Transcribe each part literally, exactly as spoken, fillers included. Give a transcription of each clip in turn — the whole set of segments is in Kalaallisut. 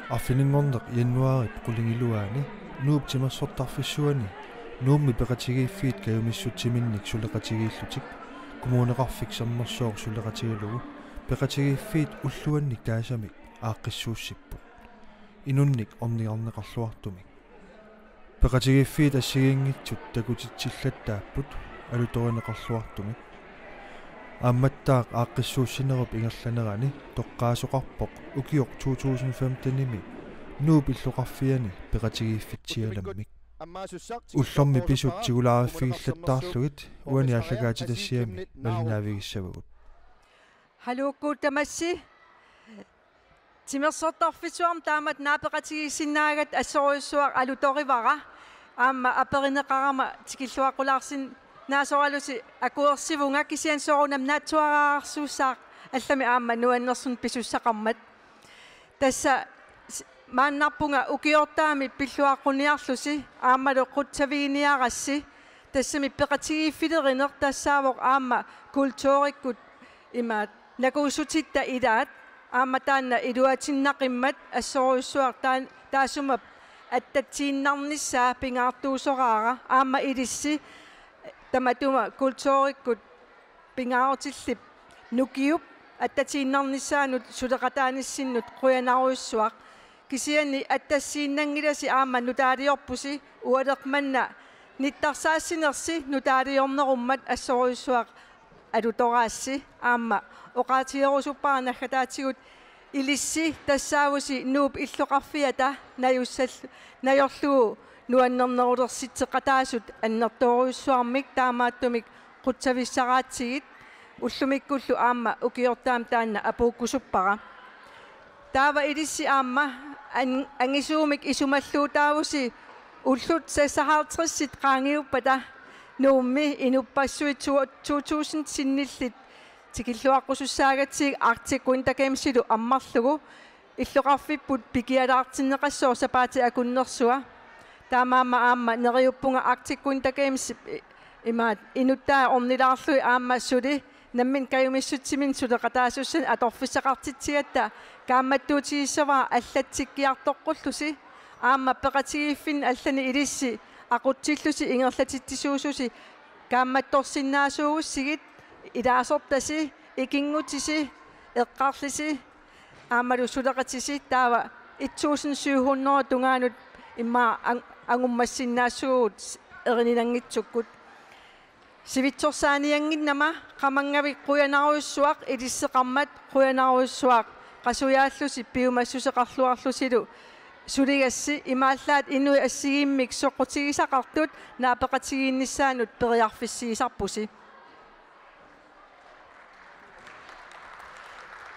Arfininngorneq januaarip qulingiluaani Nuup timersortarfissuani Nuummi peqatigiiffiit kajumissutsiminnik suleqatigiillutik Kommuneqarfik Sermersooq suleqatigalugu peqatigiiffiit ulluannik taasamik aaqqissuussipput inunnik ornigarneqarluartumik. Peqatigiiffiit assigiinngitsut takutitsillattaapput alutorineqarluartumik. Aammattaaq aaqqissuussinerup ingerlanerani toqqaasoqarpoq ukioq to tusind femtenimi Nuup illoqarfiani peqatigiiffitsialammik. Ullormi pisut tigulaariffigillattaarlugit uani aallakaatitassiami malinnaavigissavarput. Haluukkuut tamassi. Timersortarfissuarmi taamatut naapeqatigiissinnaagatta assorujussuaq alutorivara. Aamma aperineqarama tikilluaqqulaarsinnaasoralusi akuersivunga, kisianni soorunami naatsuaraasussaaq allami aamma nuannersunik pisussaqarmat. Tassa s-, maannarpunga ukiortaami pilluaqquniarlusi aammalu qutsaviginiarassi. Tassami peqatigiiffilerineq tassaavoq aamma kulturikkut imaat nakuussutitta ilaat, aamma taanna iluatinnaqimmat assorujussuaq taan-, taassuma attatsiinnarnissaa pingaartuusoraara, aamma ilissi tamatuma kulturikkut pingaarutillip nukiup attatsiinnarnissaanut suleqataanissinnut qujanarujussuaq. Kisianni attatsiinnanngilasi aamma nutaaliorpusi, ualeq manna nittarsaassinersi nutaaliornerummat assorujussuaq alutoraassi. Aamma oqaatigerusuppara naggataatigut ilissi tassaavusi Nuup illoqarfiata najussall-, najorlugu nuannernerulersitseqataasut annertoorujussuarmik, taamaattumik qutsavissaraatsigit, ullumikkullu aamma ukiortaami taanna apuukkusuppara. Taava ilissi aamma an-, angisuumik isumalluutaavusi ullut seksoghalvtredsit qaangiuppata Nuummi inuppassuit to-, to tusind sinnillit tikilluaqqusussaagatsigit Arctic Winter Gamesilu ammarlugu illoqarfipput pikialaartinneqassooq sapaatip akunnersua. Taamaammat aamma neriuppunga Arctic Winter Games i-, imaat inuttai ornilaarlugit aamma suli nammineq kajumissutsiminnik suleqataasussanik atorfissaqartitsigatta kaammattuutigissavara allatsikkiartoqqullusi. Aamma peqatigiiffinni allani ilissi aqutsillusi ingerlatitsisuususi kaammattorsinnaasuugussigit, ilaasortasi, ikinngutisi, eqqarlisi, aammalu suleqatisi. Taava et tusind syv hundrede tungaanut immaqa ang-, angummassinnaassaagut erininanngitsukkut. Sivitsorsaaniannginnama qamanngavik qujanarujussuaq, ilisseqarmat qujanarujussuaq, qasujaallusi piumassuseqarluarlusilu suligassi, imaallaat inuit assigiimmik soqutigisaqartut naapeqatigiinnissaannut periarfissiisarpusi.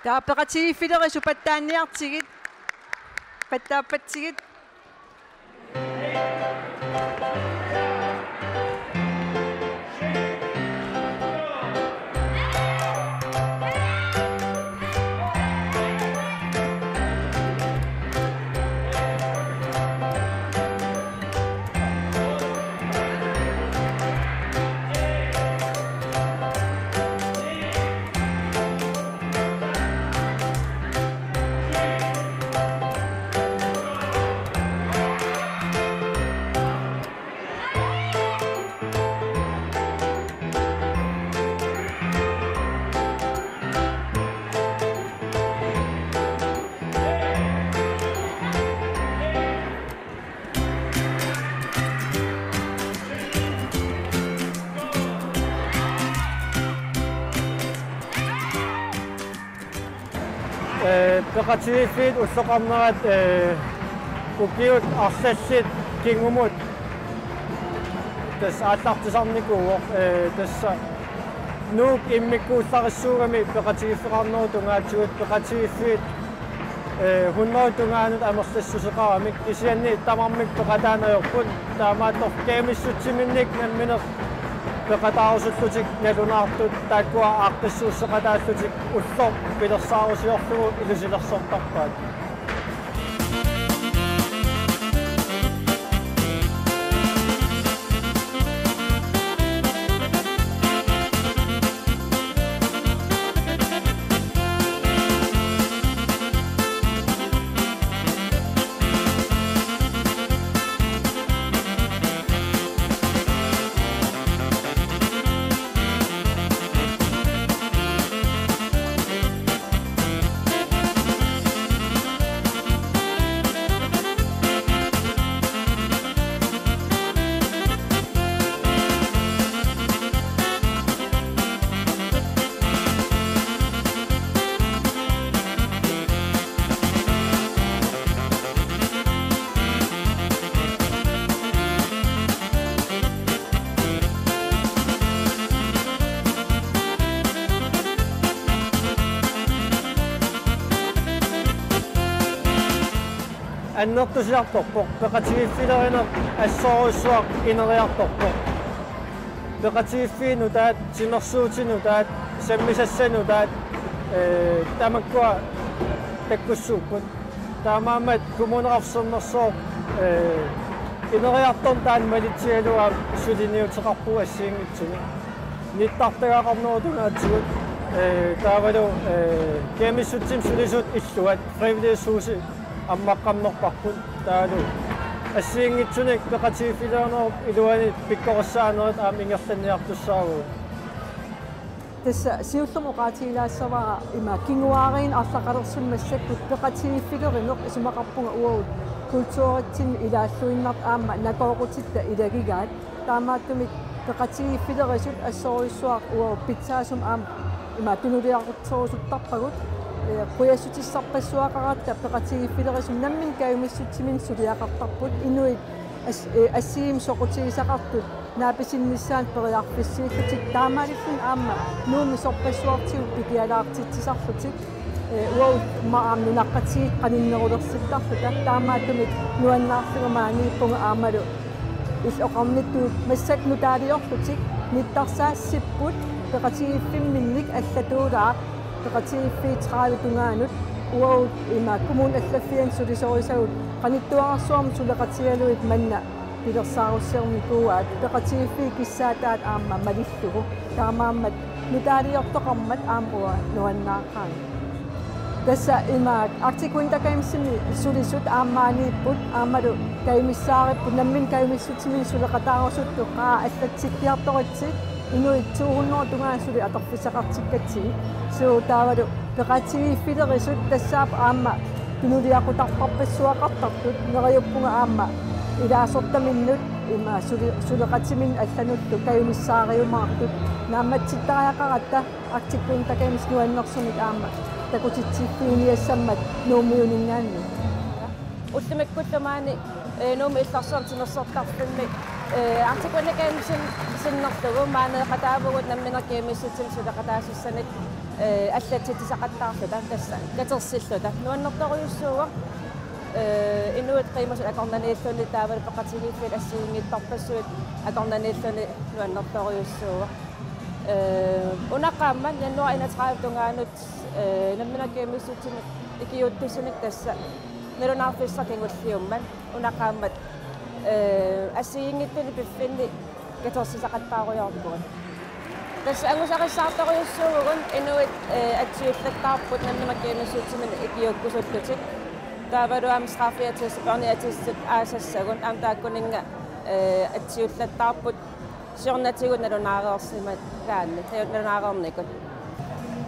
Taava peqatigiiffilerisut pattaanniartigit, pattaappatsigit. Ee, peqatigiiffiit ulloqarnerat, ee, ukiut arlallit kingumut tassa aallartisarnikuuvoq, ee, tassa Nuuk immikkuullarissuugami peqatigiiffeqarnerup tungaatigut, peqatigiiffiit, ee, hundrede tungaanut amerlassuseqaramik, kisianni tamarmik peqataanajorput, taamaattoq kajumissutsiminnik nammineq peqataarusullutik nalunaartut taakkua aaqqissuusseqataallutik ulloq pilersaarusiorlugu ilusilersortarpaat. Annertusiartorpoq, peqatigiiffilerineq assorujussuaq ineriartorpoq. Peqatigiiffiit nutaat, timersuutit nutaat, sammisassat nutaat, ee, tamakkua takkussuupput. Taamaammat Kommuneqarfik Sermersooq, ee, ineriartorneq taanna malitsigalugu aamma suliniuteqarpugut assigiinngitsunik. Nittartagaqarnerup tungaatigut, ee, taavalu, ee, kajumissutsiminnik sulisut illuat, Frivillighedshusip ammaqqammerparput, taavalu assigiinngitsunik peqatigiiffilerinerup iluani pikkorissaanerit aamma ingerlanniartussaavugut. Tassa siullermik oqaatigilaassavara ima kinguaariinni arlaqalersuni massakkut peqatigiiffilerineq, isumaqarpunga uagut kulturitsinni ilaalluinnartut aamma nakooqutitta ilagigaat. Taamaattumik peqatigiiffilerisut assorujussuaq uagut pitsaasumik aamma ima tunuliaqutserusuttarpagut, ee, qujassutissarpassuaqaratta peqatigiiffilerisut namminneq kajumissutsiminnik suliaqartarput, inuit as-, ee, assigiimmik soqutigisaqartut naapisinnissaannut periarfissiillutik, taamaalilluni aamma Nuummi sorpassuartigut pikialaartitsisarlutik, ee, uagut aamma nunaqqatigiit qaninnerulersittarluta, taamaattumik nuannaarlugu maaniippunga aammalu illit oqarnittut massakkut nutaaliorlutik, nittarsaassapput peqatigiiffimminnik allatuulaaq, peqatigiiffiit tredive tungaanut, uagut ima kommunip allaffiani sulisorisagut qanittuararsuarmik suleqatigalugit manna pilersaarussiornikuuaat, peqatigiiffiit kissaataat aamma malillugu. Taamaammat nutaaliortoqarmat aamma uanga nuannaaqaanga. Tassa ima Arctic Winter Gamesimi sulisut aamma maaniipput, aammalu kajumissaaripput, namminneq kajumissutsiminnik suleqataarusuttut qaa allatsikkiartoritsi, inuit to hundrede tungaanut suli atorfissaqartikkatsigit. Suu, taavalu peqatigiiffilerisut tassaapput aamma tunuliaqutarpassuaqartartut, neriuppunga aamma ilaasortaminnut ima suli-, suleqatiminnik allanullu kajumissaariumaartut naammatsittariaqaratta Arctic Winter Games nuannersumik aamma takutitsiffiginiassammat Nuummiuninngaanniit. Ullumikkullu maani, ee, Nuummi Illersuarmi Timersortarfimmi, ee, Arctic Winter Gamesin sinnerlugu maaneeqataavugut namminneq kajumissutsiminnik suleqataasussanik, ee, allatsitsisaqattaarluta, tassa katersilluta. Nuannertorujussuuvoq, ee, inuit qiimasut akornanniilluni taavalu peqatigiiffiit assigiinngitsorpassuit akornanniilluni nuannertorujussuuvoq. Ee, una qaammat januar enogtredive tungaanut, ee, namminneq kajumissutsiminnik ikiuuttussanik tassa nalunaarfissaq kingulliummat, una qaammat, ee, assigiinngitsunik piffinni katersisaqattaarujoorpugut. Tassa angusarissaartorujussuuvugut inuit, ee, atsiullattaarput namminneq kajumissutsiminnik ikiuukkusullutik. Taavalu aamma straffeattest, børneattestit aasassagut, aamma taakkuninnga, ee, atsiullattaarput siornatigut nalunaareersimagaanni, nalunaareernikut.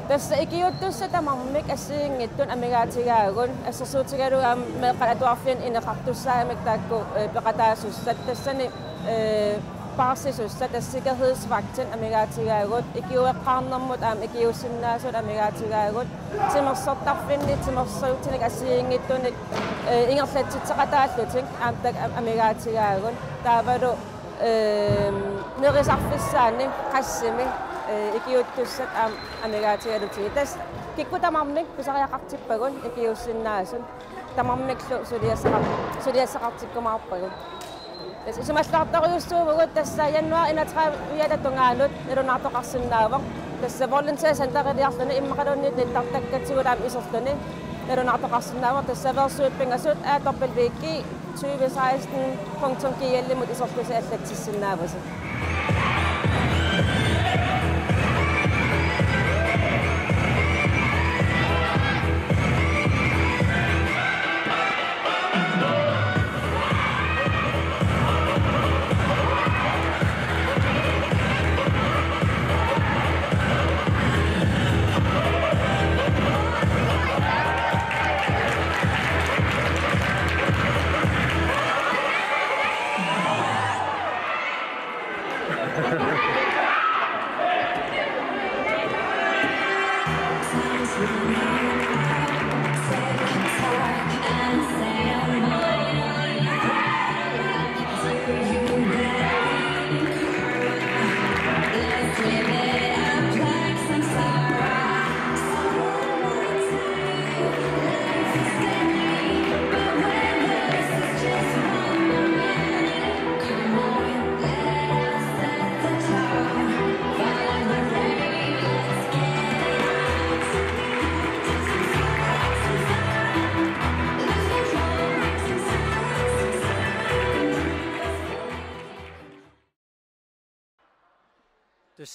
Tassa ikiuuttussat tamarmik assigiinngitsut amigaatigaagut, assersuutigalugu aamma meeqqat atuarfianni ineqartussaagamik taakku, ee, peqataasussat, tassani, ee, paarsisussat, tassa sikkerhedsvagtit amigaatigaagut, ikiueqqaarnermut aamma ikiuussinnaasut amigaatigaagut, timersortarfinni timersuutinik assigiinngitsunik, ee, ingerlatsitseqataallutik aamma taakku am-, amigaatigaagut. Taavalu, ee, nerisarfissaanni qassimi, ee, ikiuuttussat aamma amigaatigalutigit. Tassa kikkut tamarmik pisariaqartippagut ikiuussinnaasut. Tamarmillu suliassaqar-, suliassaqartikkumaarpagut. Tassa isumalluartorujussuuvugut tassa januar enogtredive-ata tungaanut nalunaartoqarsinnaavoq. Tassa Volunteer Centeriliarluni immaqaluunniit nittartakkatigut aamma iserluni nalunaartoqarsinnaavoq, tassa versuit pingasut A W G tyve seksten punktum G L-imut iserlusi allatsissinnaavusi.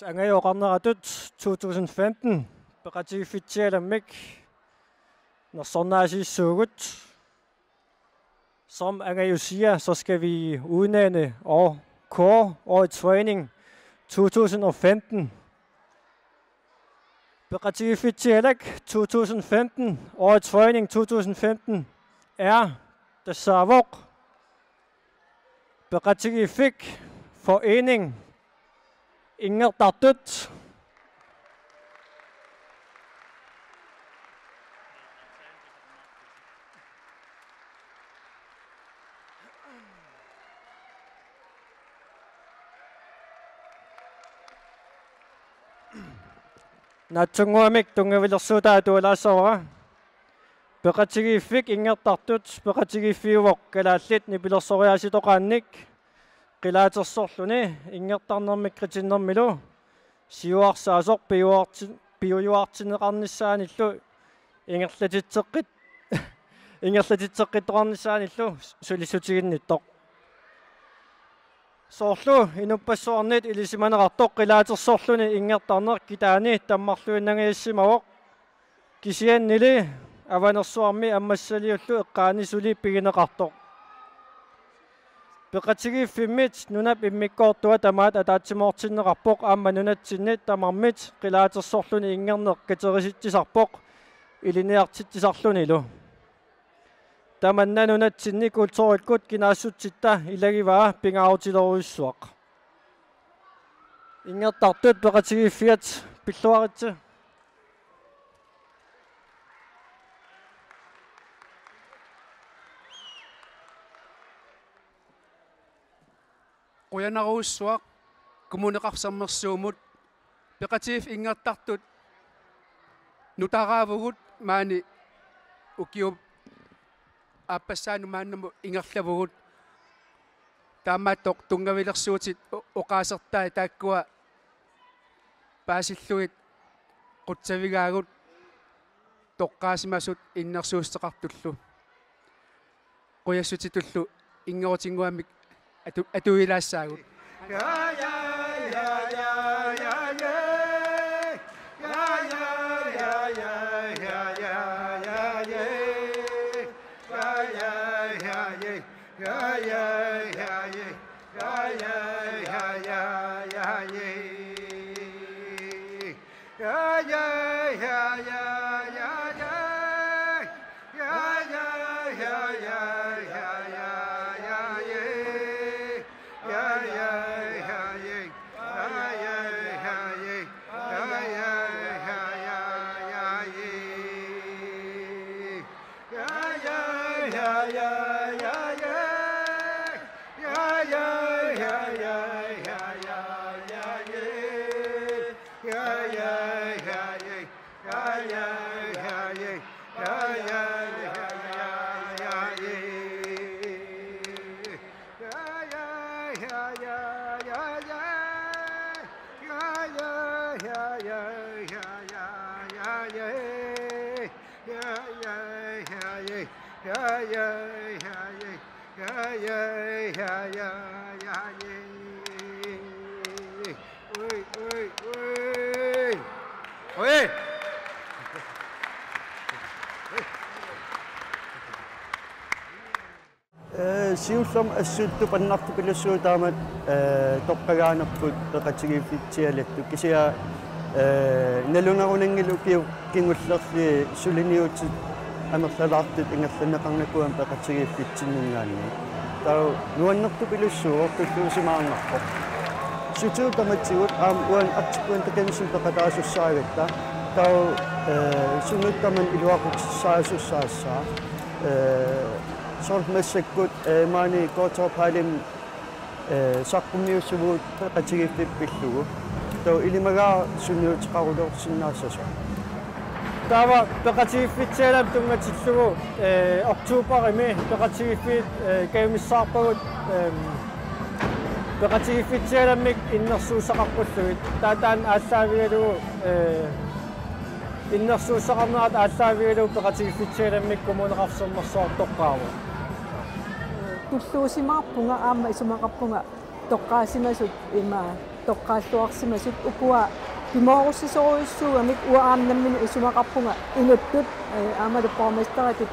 Angajoqqarneratut to tusind femten peqatigiiffitsialammik nersornaasiissuugut. Som Angajoq siger, så skal vi udnævne og kåre årets forening to tusind og femten. Peqatigiiffitsialak to tusind femten, årets forening to tusind femten er Tassaavoq Peqatigiiffik, forening Inngertartut. Naatsunnguamik tunngavilersuutaa atualaassavara. Peqatigiiffik Inngertartut peqatigiiffiuvoq kalaallit nipilersoriaasitoqaannik qilaatersorluni inngertarnermik qitinnermilu siuarsaasoq piuarti-, piujuartinneqarnissaanillu ingerlatitseqqit-, ingerlatitseqqittoqarnissaanillu sulissutiginnittoq. Soorlu inuppassuarnit ilisimaneqartoq qilaatersorluni inngertarneq kitaani tammarluinnangajassimavoq. Kisiannili Avanersuarmi Ammassaliullu eqqaani suli pigineqartoq. Peqatigiiffimmit nunap immikkoortua tamaat ataatsimoortinneqarpoq aamma nunatsinnit tamarmit qilaatersorluni inngerneq katerisitsisarpoq ilinniartitsisarlunilu. Tamanna nunatsinni kulturikkut kinaassutsitta ilagivaa pingaarutilerujussuaq. Inngertartut peqatigiiffiat pilluaritsi. Qujanarujussuaq Kommuneqarfik Sermersuumut. Peqatigiiffik Inngertartut nutaraavugut maani ukiup aappassaanut maannamut ingerlavugut. Taamaattoq tunngavilersuutit o-, oqaasertai taakkua paasillugit qutsavigaagut toqqaasimasut innersuussuteqartullu. Qujassutitullu inngerutinnguamik atu-, atuilaassaagut. Ee, siullermik assut tupannartupilussuuvoq taamatut, ee, toqqagaanerput peqatigiiffitsialattut. Kisianni, ee, nalunerunanngilaq ukiut kingullerni suliniutit amerlalaartut ingerlanneqarnikuugamik peqatigiiffitsinninngaanniit. Taava nuannertupilussuuvoq, tulluusimaarnarpoq. Sutigut tamatigut aamma uani Arctic Winter Gamesimi peqataasussaagatta. Taava, ee, suut tamanit iluaqutissaasussaassaaq. Ee, soorlu massakkut, ee, maani K to-halimi, ee, saqqummiussavugut peqatigiiffik pillugu. Taava ilimagaara sunniuteqarulersinnaassasoq. Taava peqatigiiffitsialammik tunngatillugu, ee, oktoberimi peqatigiiffiit, ee, kajumissaarpagut, eem, peqatigiiffitsialammik innersuussaqaqqullugit. Taava taanna aallaavigalugu, ee, innersuussaqarnerata aallaavigalugu peqatigiiffitsialammik Kommuneqarfik Sermersuup toqqaavoq. Tulluusimaarpunga aamma isumaqarpunga toqqaasimasut ima toqqaalluarsimasut ukua pimoorussisorujussuugamik uanga aamma nammineq isumaqarpunga inuttut, eh, aammalu borgmesteritut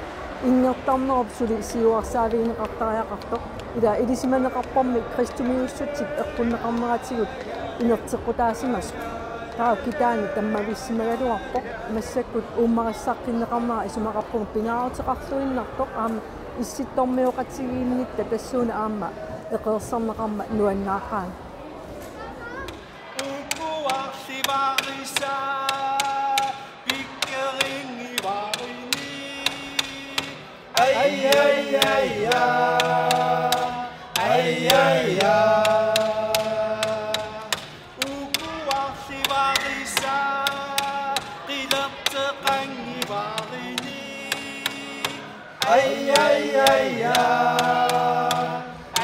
inngertarnerup suli siuarsaavigineqartariaqartoq. Ila ilisimaneqarpormi kristumiuussutsit eqqunneqarneratigut inerteqqutaasimasut. Taava kitaani tammavissimagaluarpoq, massakkut uummarissaqqinneqarnera isumaqarpunga pingaaruteqarluinnartoq aamma issittormioqatigiinnitta tassuuna aamma eqeersarneqarmat nuannaaqaanga. Ukuarsivarisa pikkeringivarini. Ai, ai, ai, ai. Ai, ai, ai. Ukuarsivarisa qilerteqanngivarini. Ai, ai, ai, ai.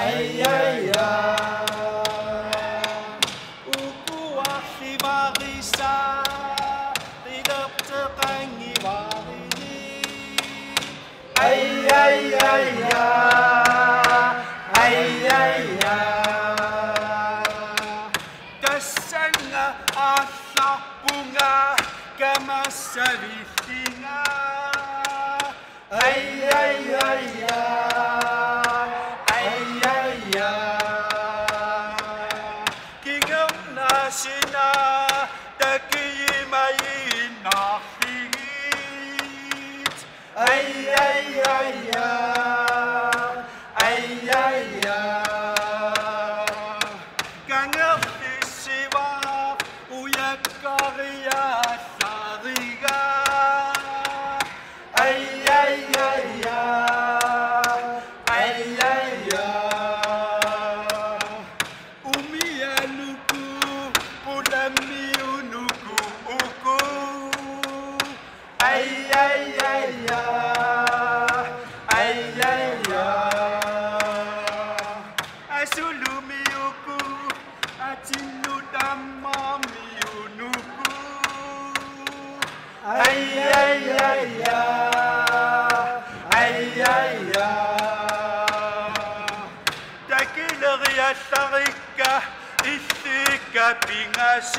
Ai, ai, ai. Ukuarsivarisa qilerteqanngivarini. Ai, ai, ai, ai. Ai, ai, ai. Tassannga aallarpunga kamassavillinga. Ai, ai, ai, ai. Ai, ai, ai. Kingorna suna takiimaginnarligit. Ai, ai, ai, ai. Ai, ai, ai. Kangerlissivaat ujakkariaallariga. Ai, ai, ai, ai. Ai, ai, ai. Umianuku, pulamiunuku, uku. Ai, ai, ai, ai. Ai, ai, ai. Asulumiuku, atinnut ammamiunuku. Ai, ai, ai, ai. Ai, ai, ai. Takileriallarikka illikka pingasut.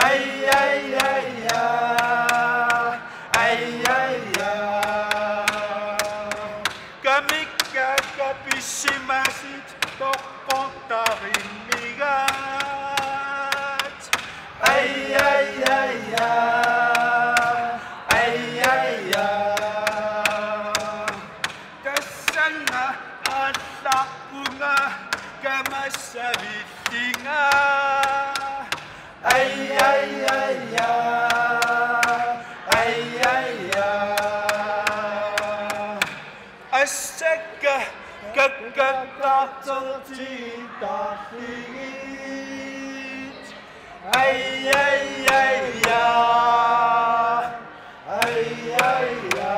Ai, ai, ai, ai. Ai, ai, ai. Kamikka kapissimasut toqqortarimmigaat. Ai, ai, ai, ai. Ai, ai, ai. Tassannga aallarpunga kamassavillinga. Ai, ai, ai, ai. Ai, ai, ai. Assakka kakkakkaartortigittaarligit. Ai, ai, ai, ai. Ai, ai, ai.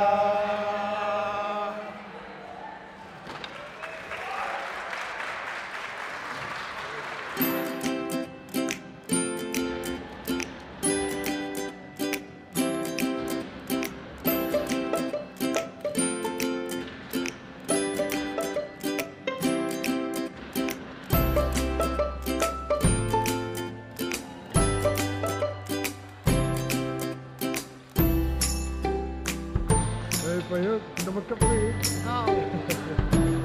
Hey, Payut, number three. Oh.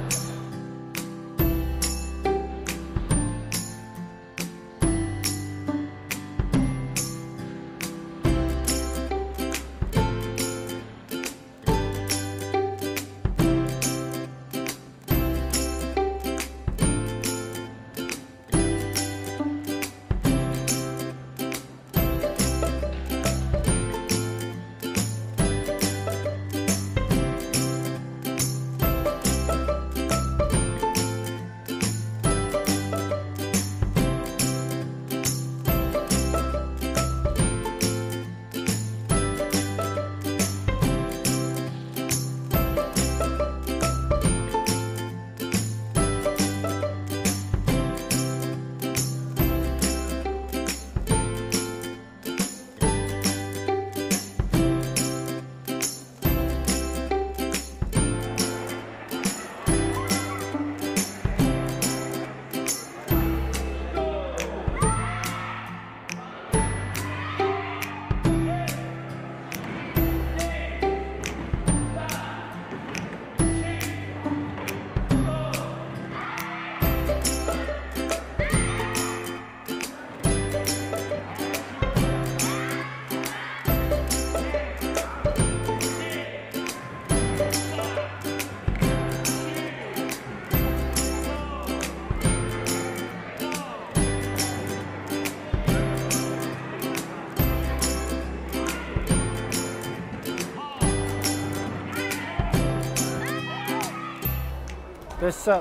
Tassa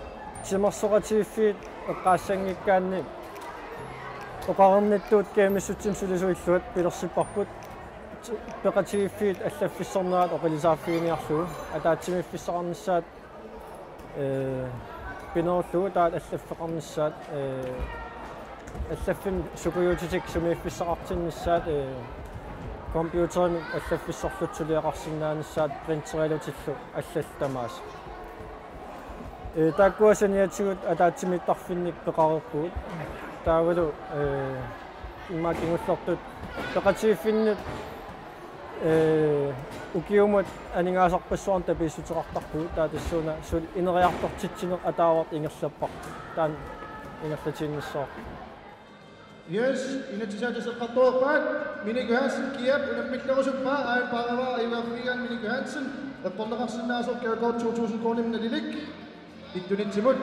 timersoqatigiiffiit eqqaassanngikkaanni oqarnittut GM-issutsimut sulisuilluat pilersipparput. Peqatigiiffiit allaffissornerat oqilisaarfiginiarlugu ataatsimiiffissaqarnissaat, ee, pinerullugu taava allaffeqarnissaat, ee, allaffimmi sukujuutitik sumiiffissaqartinnissaat, ee, computerimik allaffissorlutik suliaqarsinnaanissaat printerialutillu allallu tamaasa. Ee, taakkua saniatigut ataatsimiittarfinnik peqareerpugut. Taavalu, ee, immaqa kingullertut peqatigiiffinnut, ee, ukiumut aningaasarpassuarnik tapiissuteqartarpugut, taava tassuuna suli ineriartortitsineq ataavarput ingerlapparput. Taanna ingerlatiinnissavarput. Yes, inatsisaat eqqartoreerpaat, Minik Johansen, Kiap, unammillerusuppaa, aajuna paarivara ajugaaffigigaanni Minik Johansen, epporneqarsinnaasoq gavekort to tusind koruunimik nalilik, ittunitsimut.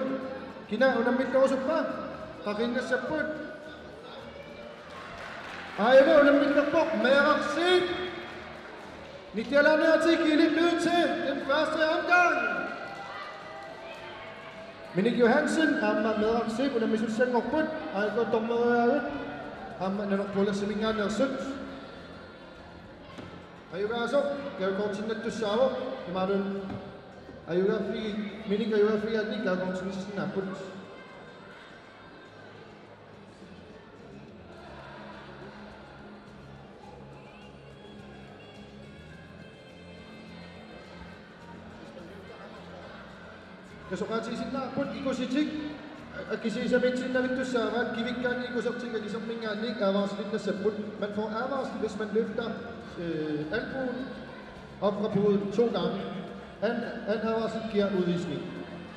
Kina unammillerusuppaa, qaqiinnassapput. Aajuna unammillerpoq, Meeraq Zeeb. Nittalaaniatik i lidt nødt til den første omgang. Minik Johansen, aamma Meeraq Zeeb unammisussanngorput, aajukua dommeriaagut, aamma Nanortallip Puulersiminngaanneersut. Ajugaasoq, gavekortinnattussaavoq, imaluunniit ajugaaffigi-, Minik ajugaaffigaanni gavekortinnissinnaapput. Kasoqaatigisinnaarput ikusitik akisussamiitsinnavittussaavaat, kivikkaanni ikusertik akiserminngaanniit advarselinnassapput. Man får advarsel, hvis man løfter, øh, albuen op fra puden to gange. Anden, anden advarsel giver udvisning.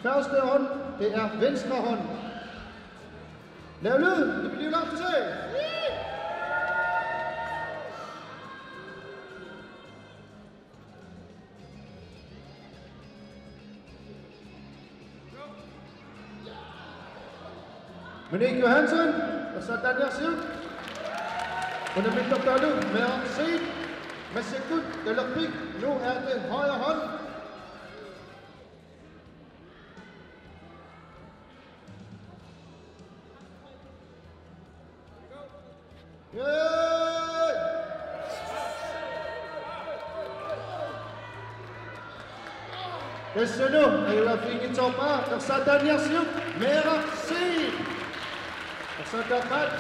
Første hånd, det er venstre hånd. Lav lyd, det bliver langt til. Minik Johansen, ersartaaniarsiuk. Unammillertaalu, Meeraq Zeeb, massakkut talerpik, nu er det højre hånd. Tassalu ajugaaffiginngitsoorpaa, ersartaaniarsiuk, Meeraq Zeeb. Ersartaappaat.